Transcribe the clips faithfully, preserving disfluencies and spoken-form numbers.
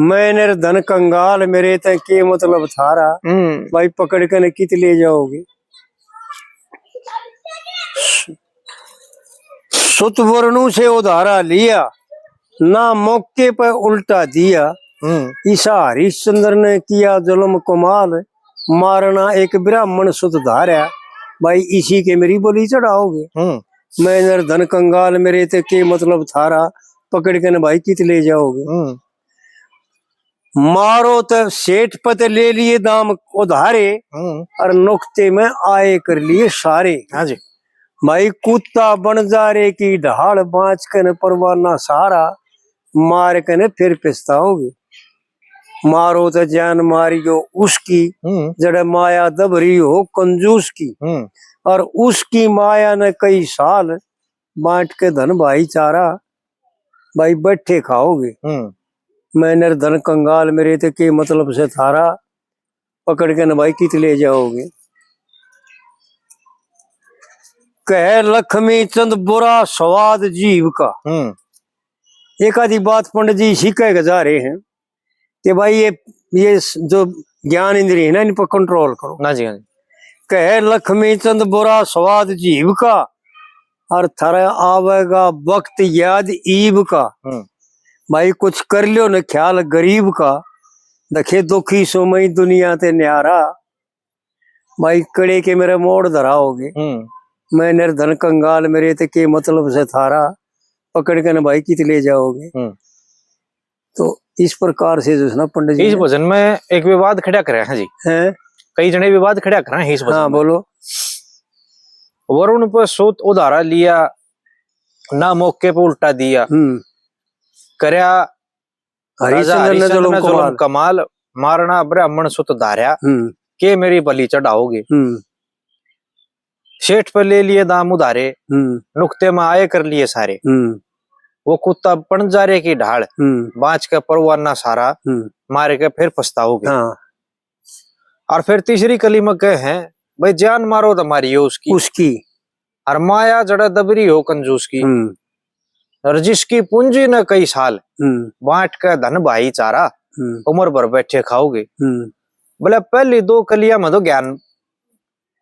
मैं नर धन कंगाल, मेरे ते के मतलब थारा? हम्म। भाई पकड़ के न कित ले जाओगे? सुत वरणु से उधारा लिया, ना मौके पे उल्टा दिया। हम्म। ईसा हरिश्चंद्र ने किया जुल्म कमाल, मारना एक ब्राह्मण सुत धारा। भाई इसी के मेरी बलि चढ़ाओगे? हम्म। मैं नर धन कंगाल, मेरे ते के मतलब थारा? पकड़ के न भाई कित ले जाओगे? हम्म। मारो तो सेठ पत ले लिए दाम उधारे, हम्म। और नुक्ते में आए कर लिए सारे। हाँ जी। भाई कुत्ता बन जा रे की ढाल, बाँच के न परवाना सारा, मार के न फिर पछताओगे। मारो तो जान मारियो उसकी, हम्म। जड़े माया दबरी हो कंजूस की, हम्म। और उसकी माया ने कई साल, बांट के धन भाईचारा, भाई बैठे खाओगे। हम्म। मैं नर धन कंगाल, मेरे ते के मतलब से थारा? पकड़ के न भाई कित ले जाओगे? कहे लक्ष्मी चंद बुरा स्वाद जीव का। हम्म। एक आधी बात पंडित जी इसी कह के जा रहे हैं कि भाई ये, ये स-, जो ज्ञान इंद्रिय है ना, इन पर कंट्रोल करो। ना जी, हाँ जी। कहे लक्ष्मी चंद बुरा स्वाद जीव का, और थारे आवेगा वक्त याद ईब का। हम्म। भाई कुछ कर लियो न ख्याल गरीब का, देखे दुखी सो मैं दुनिया ते न्यारा। भाई कड़े के मेरे मोड़ धराओगे। हम्म। मैं निर्धन कंगाल, मेरे ते के मतलब से थारा, पकड़ के न भाई कित ले जाओगे। हम्म। तो इस प्रकार से जो है ना पंडित जी इस ने भजन में एक विवाद खड़ा करे हैं जी। हैं? कई जने विवाद खड़ा करे हैं इस भजन हाँ, में। बोलो। वरुण पे सूत उधारा लिया, ना मौके पे उल्टा दिया। हम्म। करया राजा हरिश्चंद्र ने हरिश्चंद्र जुल्म ने जुल्म कमाल। कमाल, मारना ब्राह्मण सुत धारया, हम्म। के मेरी बलि चढ़ाओगे? हम्म। सेठ पे ले लिए दाम उधारे, हम्म। नुक्ते में आए कर लिए सारे। हम्म। वो कुत्ता बन जा रे की ढाल, हम्म। बाँच के परवाना सारा, हम्म। मार के फिर पछताओगे। हाँ। और फिर तीसरी कली में कहे हैं, भाई जान मारो तो मारियो उसकी। उसकी। और माया जड़ा दबरी हो कंजूस की। हम्म। और जिसकी पूंजी न कई साल, हम्म। बांट के धन भाईचारा, हम्म। उम्र भर बैठे खाओगे। हम्म। बोले पहली दो कलियां में तो ज्ञान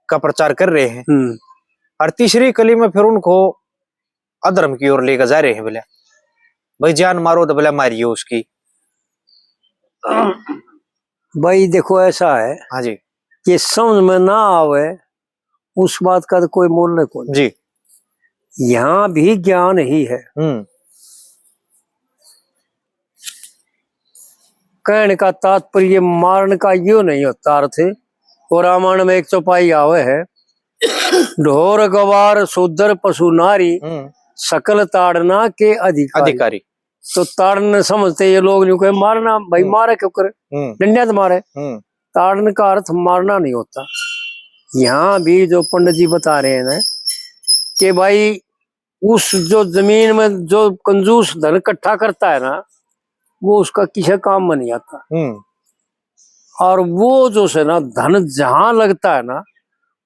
का प्रचार कर रहे हैं। हम्म। और तीसरी कली में फिर उनको अधर्म की ओर लेकर जा रहे हैं। बोले भाई जान मारो तो बोले मारियो उसकी। भाई देखो ऐसा है हाँ जी। कि समझ में ना आवे उस बात का तो कोई मोल नहीं कोई। जी। यहाँ भी ज्ञान ही है। हम्म। कहने का तात्पर्य मारण का यो नहीं होता अर्थ। और रामायण में एक चौपाई आवे है, ढोर गवार शूद्र पशु नारी, हम्म। सकल ताड़ना के अधिकारी। अधिकारी। तो ताड़न समझते ये लोग न्यू कहे मारना, भाई हम्म। मारे क्यों करे, हम्म। डंडिया तो मारे। हम्म। ताड़न का अर्थ मारना नहीं होता। यहाँ भी जो पंडित जी बता रहे हैं ना कि भाई उस जो जमीन में जो कंजूस धन इकट्ठा करता है ना, वो उसका किसी काम में नहीं आता। हम्म। और वो जो है ना धन जहां लगता है ना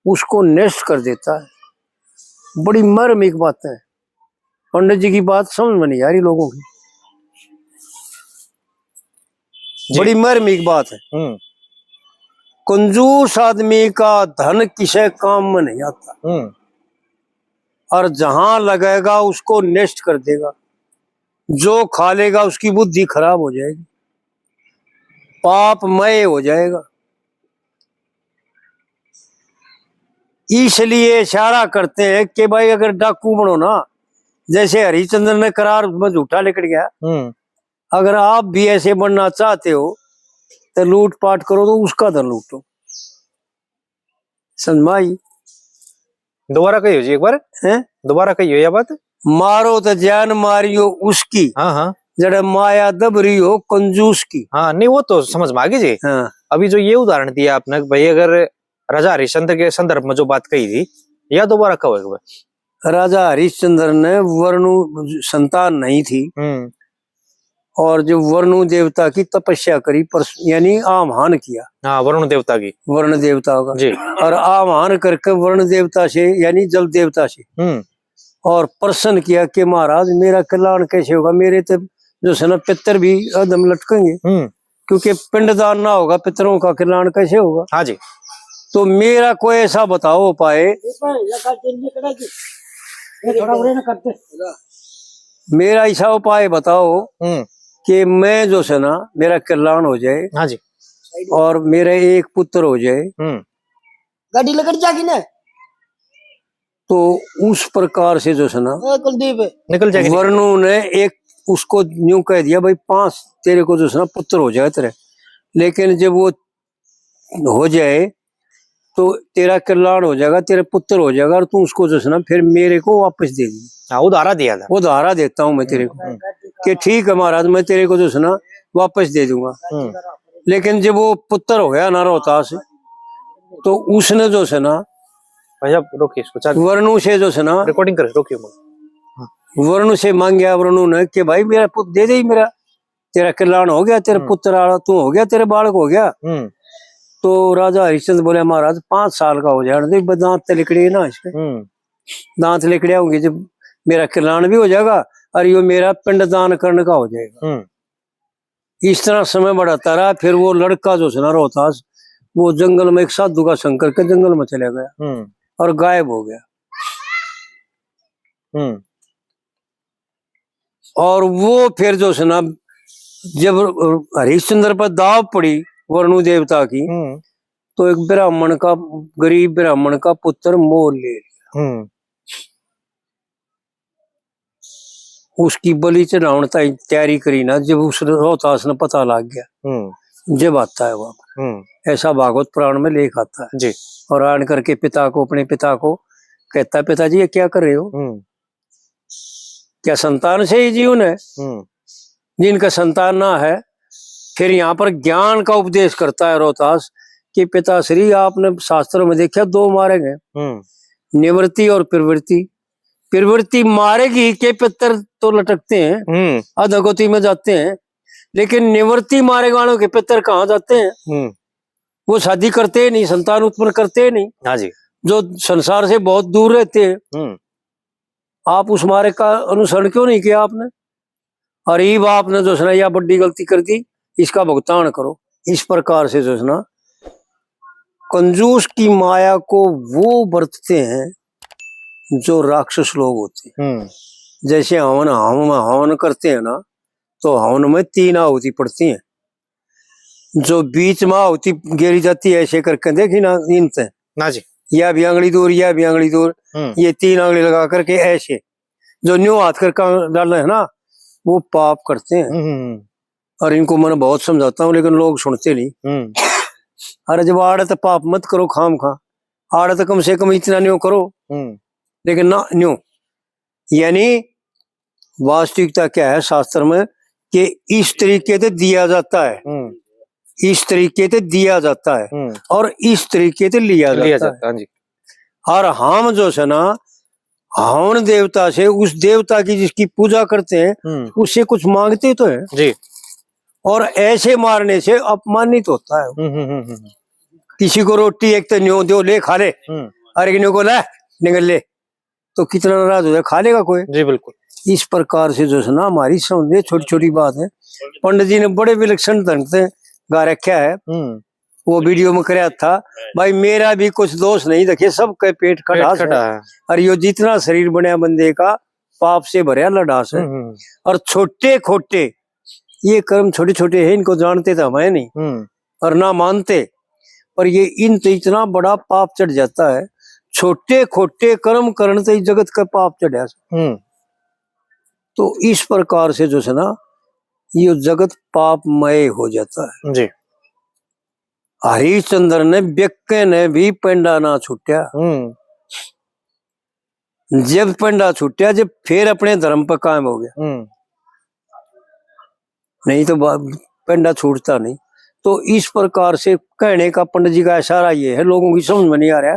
उसको नष्ट कर देता है। बड़ी मार्मिक बात है। पंडित जी की बात समझ में नहीं आ रही लोगों की। जी। बड़ी मार्मिक बात है। हम्म। कंजूस आदमी का धन किसी काम में नहीं आता। हम्म। और जहां लगेगा उसको नष्ट कर देगा। जो खा लेगा उसकी बुद्धि खराब हो जाएगी, पापमय हो जाएगा। इसलिए इशारा करते हैं कि भाई अगर डाकू बनो ना, जैसे हरिश्चंद्र ने करार में झूठा लिकड़ गया, हम्म। अगर आप भी ऐसे बनना चाहते हो तो लूटपाट करो, तो उसका धन लूटो। समझ में आई? दोबारा कहियो जी एक बार। हैं? दोबारा कहियो या बात। मारो तो जान मारियो उसकी, हाँ, हाँ। जड़े माया दबरी हो कंजूस की। हाँ, नहीं, वो तो समझ में आ गई जी। हाँ। अभी जो ये उदाहरण दिया आपने कि भाई अगर राजा हरिश्चंद्र के संदर्भ में जो बात कही थी, या दोबारा कहो एक बार। राजा हरिश्चंद्र ने वरुण संतान नहीं थी, हम्म। और जो वरुण देवता की तपस्या करी, पर यानी आह्वान किया। हाँ, वरुण देवता की। वरुण देवता का। जी। और आह्वान करके वरुण देवता से, यानी जल देवता से, हम्म। और प्रश्न किया कि महाराज, मेरा कल्याण कैसे होगा, मेरे तो जो है ना, पितर भी अधम लटकेंगे। हम्म। क्योंकि पिंडदान ना होगा, पितरों का कल्याण कैसे होगा? हाँ जी। तो मेरा कोई ऐसा बताओ उपाय, मेरा ऐसा उपाय बताओ हम्म। कि मैं जो है ना, मेरा कल्याण हो जाए हाँ जी। और मेरा एक पुत्र हो जाए। हम्म। गाड़ी लकड़ जागी ना। तो उस प्रकार से जो है ना, ए, कुलदीप। निकल जाएगी। वरुण ने एक उसको न्यू कह दिया, "भाई, पांच तेरे को जो है ना पुत्र हो जाए तेरे, लेकिन जब वो हो जाए तो तेरा कल्याण हो जाएगा, तेरे पुत्र हो जाएगा, और तू उसको जो है ना फिर मेरे को वापस दे दी।" हाँ, उधारा दिया था। उधारा देता हूँ मैं तेरे को। हम्म। कि ठीक है महाराज, मैं तेरे को जो है ना वापस दे दूंगा। हम्म। लेकिन जब वो पुत्र हो गया ना रोहतास, तो उसने जो है ना भैया, रोकिए इसको, चालू। वरुण से जो है ना रिकॉर्डिंग कर, रोकिए। वरुण से मांग्या, वरुण ने कि भाई, मेरा पुत्र दे दे ही मेरा, तेरा कल्याण हो गया, तेरा हम्म। पुत्र आला तू हो गया, तेरे बालक हो गया। हम्म। तो राजा हरिश्चंद्र बोले, महाराज, पांच साल का हो जाने दे, दांत तो लिकड़े ना इसके। हम्म। दांत लिकड़े होंगे जब मेरा कल्याण भी हो जाएगा और यो मेरा पिंडदान करने का हो जाएगा। हम्म। इस तरह समय बढ़ाता रहा। फिर वो लड़का जो है ना रोहतास, वो जंगल में एक साधु का संग करके जंगल में चला गया हम्म। और गायब हो गया। हम्म। और वो फिर जो है ना, जब हरिश्चंद्र पर दाव पड़ी वरुण देवता की, हम्म। तो एक ब्राह्मण का, गरीब ब्राह्मण का पुत्र मोल ले लिया। हम्म। उसकी बलि चढ़ावन ताई तैयारी करी ना, जब उस रोहतास ने पता लग गया, हम्म। जब आता है वो। हम्म। ऐसा भागवत पुराण में लेख आता है। जी। और आन करके पिता को, अपने पिता को कहता, "पिताजी, ये क्या कर रहे हो? हम्म। क्या संतान से ही जीवन है? हम्म। जिनका संतान ना है।" फिर यहाँ पर ज्ञान का उपदेश करता है रोहतास कि पिताश्री, आपने शास्त्रों में देखा, दो मारेंगे, हम्म। निवृत्ति और प्रवृत्ति। प्रवृत्ति मारेगी के पितर तो लटकते हैं, हम्म। अधोगति में जाते हैं, लेकिन निवृत्ति मारे वालों के पितर कहाँ जाते हैं? हम्म। वो शादी करते ही नहीं, संतान उत्पन्न करते ही नहीं। हाँ जी। जो संसार से बहुत दूर रहते हैं। हम्म। आप उस मार्ग का अनुसरण क्यों नहीं किया आपने? और इब आपने जो है ना, या बड़ी गलती कर दी, इसका भुगतान करो। इस प्रकार से जो है ना, कंजूस की माया को वो बरतते हैं जो राक्षस लोग होते हैं। हम्म। जैसे हवन, हवन, हवन करते हैं ना, तो हवन में तीन आहुति पड़ती हैं। जो बीच में आहुति गेरी जाती है, ऐसे करके देखी ना, इन ते ना जी। या भी आंगली दूर, या भी आंगली दूर, हम्म। ये तीन आंगली लगा करके ऐसे, जो न्यू हाथ करके डालना है ना, वो पाप करते हैं। हम्म, हम्म, हम्म। और इनको मैं बहुत समझाता हूँ, लेकिन लोग सुनते नहीं। हम्म। अरे, जब आड़े तो पाप मत करो खाम खा, आड़े तो कम से कम इतना न्यू करो, हम्म। लेकिन ना न्यू। यानी वास्तविकता क्या है शास्त्र में, कि इस तरीके से दिया जाता है, हम्म। इस तरीके से दिया जाता है, हम्म। और इस तरीके से लिया लिया जाता है। जाता है, हाँ जी। और हम जो है ना, हवन देवता से, उस देवता की जिसकी पूजा करते हैं, हम्म। उससे कुछ मांगते तो हैं। जी। और ऐसे मारने से अपमानित होता है। हम्म, हम्म, हम्म, हम्म। किसी को रोटी एक तो न्यो दो, ले खा ले, हम्म। और एक न्यो को ले, निकल ले, तो कितना नाराज हो जाए, खा लेगा कोई। जी, बिल्कुल। इस प्रकार से जो है ना, हमारी समझ में छोटी-छोटी बात है। पंडित जी ने बड़े विलक्षण ढंग से गा रखा है। हम्म। वो वीडियो में करया था, भाई, मेरा भी कुछ दोष नहीं, देखिए, सबके पेट पेट खड़ा है। खड़ा है। और यो जितना शरीर बनया बंदे का, पाप से भरया लडास है। हम्म, हम्म। और छोटे खोटे ये कर्म छोटे छोटे हैं, इनको जानते तो हम हैं नहीं हम्म। और ना मानते, पर ये इन तो इतना बड़ा पाप चढ़ जाता है। छोटे खोटे कर्म करण से ही जगत का पाप चढ़ा। हम्म। तो इस प्रकार से जो है ना, ये जगत पापमय हो जाता है। जी। हरिश्चंद्र ने, बेके ने भी पेंडा ना छूटा। हम्म। जब पेंडा छूटा, जब फिर अपने धर्म पर कायम हो गया। हम्म। नहीं तो बा-, पेंडा छूटता नहीं। तो इस प्रकार से कहने का पंडित जी का इशारा ये है, लोगों की समझ में नहीं आ रहा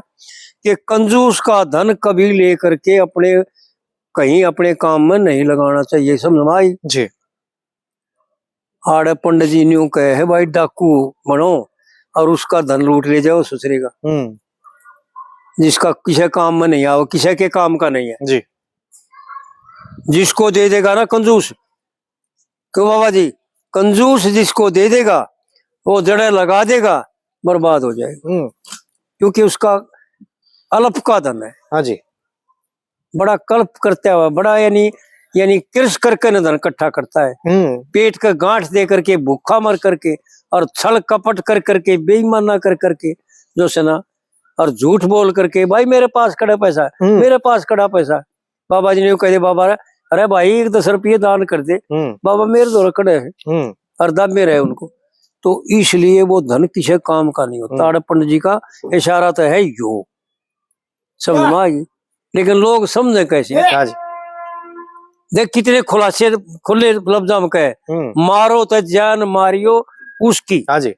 कि कंजूस का धन कभी लेकर के अपने, कहीं अपने काम में नहीं लगाना चाहिए। समझ में आई? जी। आड़े पंडित जी न्यू कहे है, भाई, डाकू बनो और उसका धन लूट ले जाओ ससुरे का। हम्म। जिसका किसी काम में नहीं आओ, किसी के काम का नहीं है। जी। जिसको दे देगा ना कंजूस, तो बाबा जी, कंजूस जिसको दे देगा, वो जड़ें लगा देगा, बर्बाद हो जाएगा। हम्म। क्योंकि उसका अल्प का धन है। हाँ जी। बड़ा कल्प करता है, बड़ा यानी, यानी कृष करके न धन इकट्ठा करता है। हम्म। पेट का गांठ दे करके, भूखा मर करके, और छल कपट कर करके, बेईमाना कर करके, जो से ना, और झूठ बोल करके, "भाई, मेरे पास कड़ा पैसा है, हम्म। मेरे पास कड़ा पैसा है।" बाबा जी ने यूं कह दे, "बाबा, अरे भाई, एक दस रुपये दान कर दे, हम्म। बाबा, मेरे धोरे कड़े हैं।" हम्म। और दाबे रहे उनको। तो इसलिए वो धन किसी काम का नहीं होता। हम्म। आड़े पंडित जी का इशारा तो है यो, समझ में आ गई, लेकिन लोग समझे कैसे? हाँ जी। देख, कितने खुलासे, खुले लफ्जां में कहे, हम्म। "मारो तो जान मारियो उसकी।" हाँ जी।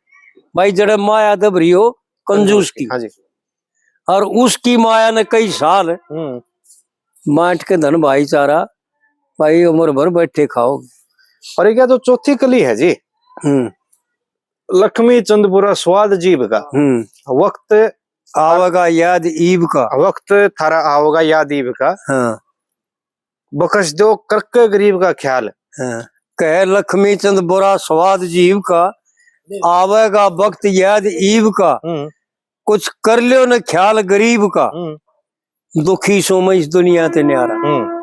भाई, जड़े माया दब रही हो कंजूस की। हाँ जी। और उसकी माया ने कई साल हम्म। बांट के धन भाईचारा, भाई, उम्र भर बैठे खाओगे। और ये क्या, जो चौथी कली है जी, हम्म। लक्ष्मी चंद बुरा स्वाद जीव का। हम्म। वक्त आवेगा याद ईब का। वक्त थारा आवेगा याद ईब का। हाँ। बख्श दो करके गरीब का ख्याल। हाँ। कह लक्ष्मी चंद बुरा स्वाद जीव का, आवेगा वक्त याद ईब का। हम्म। कुछ कर लियो न ख्याल गरीब का, हम्म। दुखी सो मैं इस दुनिया ते न्यारा। हम्म।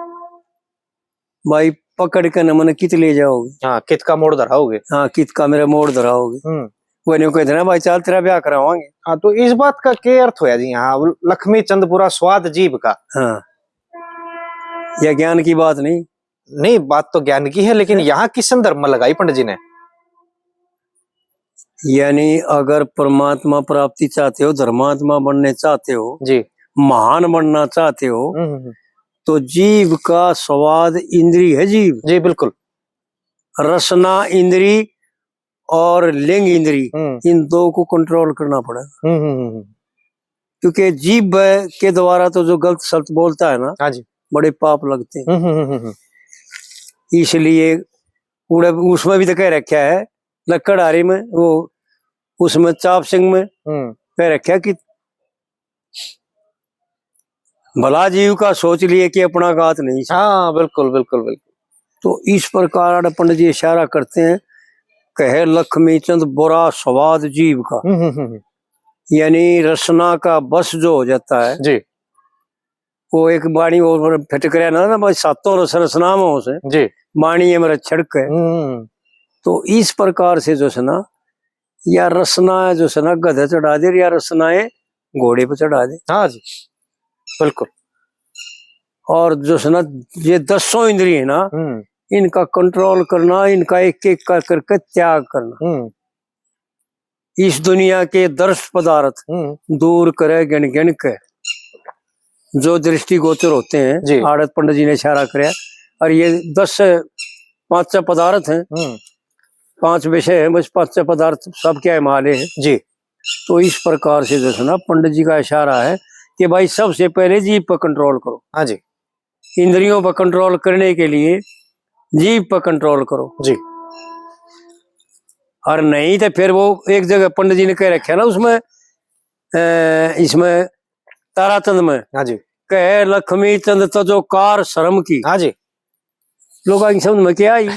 भाई, पकड़ के न मने कित ले जाओगे? हाँ, कित का मोड़ धराओगे? हाँ, कित का मेरा मोड़ धराओगे? हम्म। वो न्यू कहते ना, "भाई, चल, तेरा ब्याह करावांगे।" हाँ, तो इस बात का क्या अर्थ होया जी? हाँ, लक्ष्मी चंद बुरा स्वाद जीव का। हाँ, यह ज्ञान की बात नहीं। नहीं, बात तो ज्ञान की है, लेकिन यहाँ किस संदर्भ में लगाई पंडित जी ने? यानी अगर परमात्मा प्राप्ति चाहते हो, धर्मात्मा बनने चाहते हो, जी। महान बनना चाहते हो, हम्म, हम्म, हम्म। तो जीव का स्वाद इंद्री है, जीव। जी, बिल्कुल। रसना इंद्री और लिंग इंद्री, हम्म। इन दो को कंट्रोल करना पड़ेगा। हम्म, हम्म, हम्म, हम्म। क्योंकि जीभ के द्वारा तो जो गलत सलत बोलता है ना, हाँ जी। बड़े पाप लगते हैं। हम्म, हम्म, हम्म, हम्म। इसलिए उड़े, उसमें भी तो कह रखा है, लक्कड़हारी में, वो उसमें चाप सिंह में हम्म। कह रखा कि भला जीव का सोच लिए कि अपना गात नहीं। हाँ, बिल्कुल, बिल्कुल, बिल्कुल। तो इस प्रकार पंडित जी इशारा करते हैं, कहे लक्ष्मी चंद बुरा स्वाद जीव का। हम्म, हम्म, हम्म, हम्म। यानी रसना का बस जो हो जाता है, जी। वो एक बाणी और फिट करे ना, ना भाई, सातों रस रसना में हो से। जी। बाणी है मेरा छिड़क है। हम्म। तो इस प्रकार से जो है ना, या रसना है जो है ना, गधे चढ़ा दे, या रसना है घोड़े पे चढ़ा दे। हाँ जी, बिल्कुल। और जो है ना, ये दसों इंद्रिय है ना, हम्म। इनका कंट्रोल करना, इनका एक एक कर करके त्याग करना। हम्म। इस दुनिया के दर्श पदार्थ हम्म। दूर करे गिन गिन के, जो दृष्टि गोचर होते हैं, जी। आड़त पंडित जी ने इशारा करया, और ये दस पांच पदार्थ हैं, हम्म। पांच विषय हैं, बस पांच पदार्थ सबके हिमालय है। जी। तो इस प्रकार से जो है ना, पंडित जी का इशारा है कि भाई, सबसे पहले जीभ पर कंट्रोल करो। हाँ जी। इंद्रियों पर कंट्रोल करने के लिए जीभ पर कंट्रोल करो। जी। और नहीं तो फिर वो एक जगह पंडित जी ने कह रखा ना उसमें, अ, इसमें ताराचंद में, हाँ जी। कहे लक्ष्मी चंद तजो कार शर्म की। हाँ जी। लोग आगे समझ में क्या आई?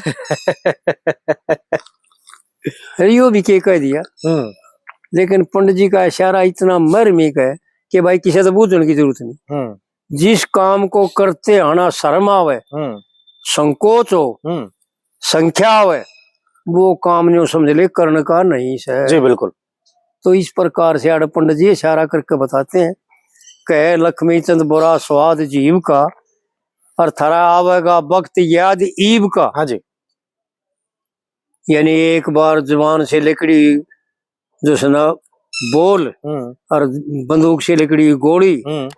अरे, यो भी के कह दिया। हम्म। लेकिन पंडित जी का इशारा इतना मर्मिक है कि भाई, किसी तो बूझण की जरूरत नहीं। हम्म। जिस काम को करते हना शर्म आवे, हम्म। संकोच हो, हम्म। संख्या आवे, वो काम न्यू समझ ले, करण का नहीं से। जी, बिल्कुल। तो इस प्रकार से आड़े पंडित जी इशारा करके बताते हैं, कहे लक्ष्मी चंद बुरा स्वाद जीव का, और थारा आवेगा वक्त याद ईब का। हाँ जी। यानी एक बार जबान से लिकड़ी जो है ना बोल, हम्म। और बंदूक से लिकड़ी गोली, हम्म।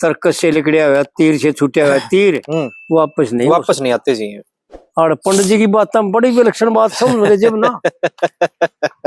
तरकस से लिकड़या हुआ तीर, से छूटा हुआ तीर, हम्म। वापस नहीं, वापस नहीं आते जी। और पंडित जी की बात में बड़ी विलक्षण बात समझ में जब ना